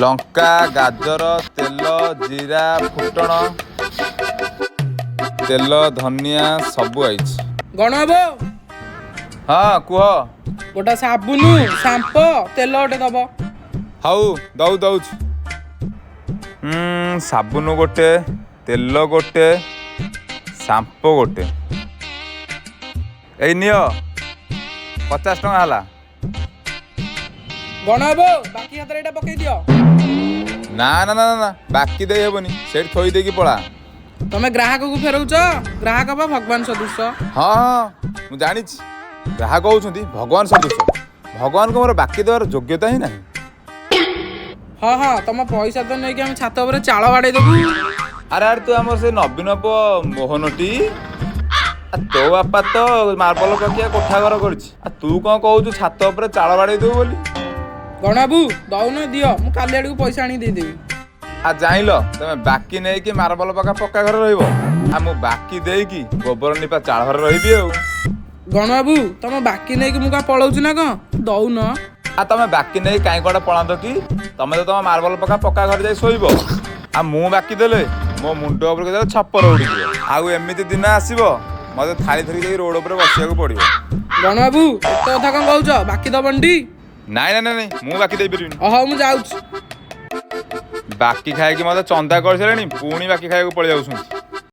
ଲଙ୍କା, ଗାଜର, ତେଲ, ଜିରା, ଫୁଟଣ, ତେଲ, ଧନିଆ ସବୁ ଆଇଛି। ଗଣ ହବ। ହଁ, କୁହ। ଗୋଟେ ସାବୁନ, ସାମ୍ପୋ, ତେଲ ଗୋଟେ ଦବ। ହଉ, ଦଉଛି। ସାବୁନ ଗୋଟେ, ତେଲ ଗୋଟେ, ସାମ୍ପୋ ଗୋଟେ। ଏଇ ନିଅ, 50 ଟଙ୍କା ହେଲା। ଗଣ ହବ, ବାକି ହାତରେ ଏଇଟା ପକେଇ ଦିଅ। ନା ନା ନା ନା, ନା, ବାକି ଦେଇ ହେବନି। ସେଇଠି ଥୋଇ ଦେଇକି ପଳା। ତମେ ଗ୍ରାହକକୁ ଫେରଉଛ? ଗ୍ରାହକ ବା ଭଗବାନ ସଦୃଶ। ହଁ, ମୁଁ ଜାଣିଛି, ଗ୍ରାହକ ହେଉଛନ୍ତି ଭଗବାନ ସଦୃଶ। ଭଗବାନଙ୍କୁ ମୋର ବାକି ଦେବାର ଯୋଗ୍ୟତା ହିଁ ନାହିଁ। ହଁ, ତମ ପଇସା ତ ନେଇକି ଆମେ ଛାତ ଉପରେ ଚାଳ ବାଡେଇ ଦେବୁ। ଆରେ ଆରେ, ତୁ ଆମର ସେ ନବୀନ ପୁଅ ମୋହନଟି? ଆ, ତୋ ବାପା ତ ମାର୍ବଲ ପକିଆ କୋଠା ଘର କରିଛି, ଆଉ ତୁ କଣ କହୁଛୁ ଛାତ ଉପରେ ଚାଳ ବାଡେଇ ଦେବୁ ବୋଲି? ଗଣବାବୁ, ଦଉନ, ଦିଅ, ମୁଁ କାଲି ଆଡକୁ ପଇସା ଆଣିକି ଦେଇଦେବି। ଆ ଜାଣିଲ, ତମେ ବାକି ନେଇକି ମାର୍ବଲ ପକା ପକ୍କା ଘରେ ରହିବ, ଆଉ ମୁଁ ବାକି ଦେଇକି ଗୋବର ନିପା ଚାଳ ଘରେ ରହିବି ଆଉ। ଗଣବାବୁ, ତମ ବାକି ନେଇକି ମୁଁ କଣ ପଳଉଛି ନା କଣ? ଦଉନ। ଆଉ ତମେ ବାକି ନେଇ କାହିଁ କୁଆଡେ ପଳାନ୍ତ କି? ତମେ ତ ତମ ମାର୍ବଲ ପକା ପକ୍କା ଘରେ ଯାଇ ଶୋଇବ, ଆଉ ମୁଁ ବାକି ଦେଲେ ମୋ ମୁଣ୍ଡ ଉପରକୁ ଦେଲେ ଛପର ଉଡ଼ିଯିବ। ଆଉ ଏମିତି ଦିନ ଆସିବ, ମତେ ଥାଳି ଧରିକି ଯାଇକି ରୋଡ ଉପରେ ବସିବାକୁ ପଡିବ। ଗଣବାବୁ, ଏତେ କଥା କଣ କହୁଛ? ବାକି ଦବନି ଟି? ନାଇଁ ନାଇଁ ନାଇଁ ନାଇଁ, ମୁଁ ବାକି ଦେଇପାରିବିନି। ହଉ, ମୁଁ ଯାଉଛି। ବାକି ଖାଇକି ମତେ ଚନ୍ଦା କରିସାରିଲେଣି, ପୁଣି ବାକି ଖାଇବାକୁ ପଳେଇ ଯାଉଛନ୍ତି।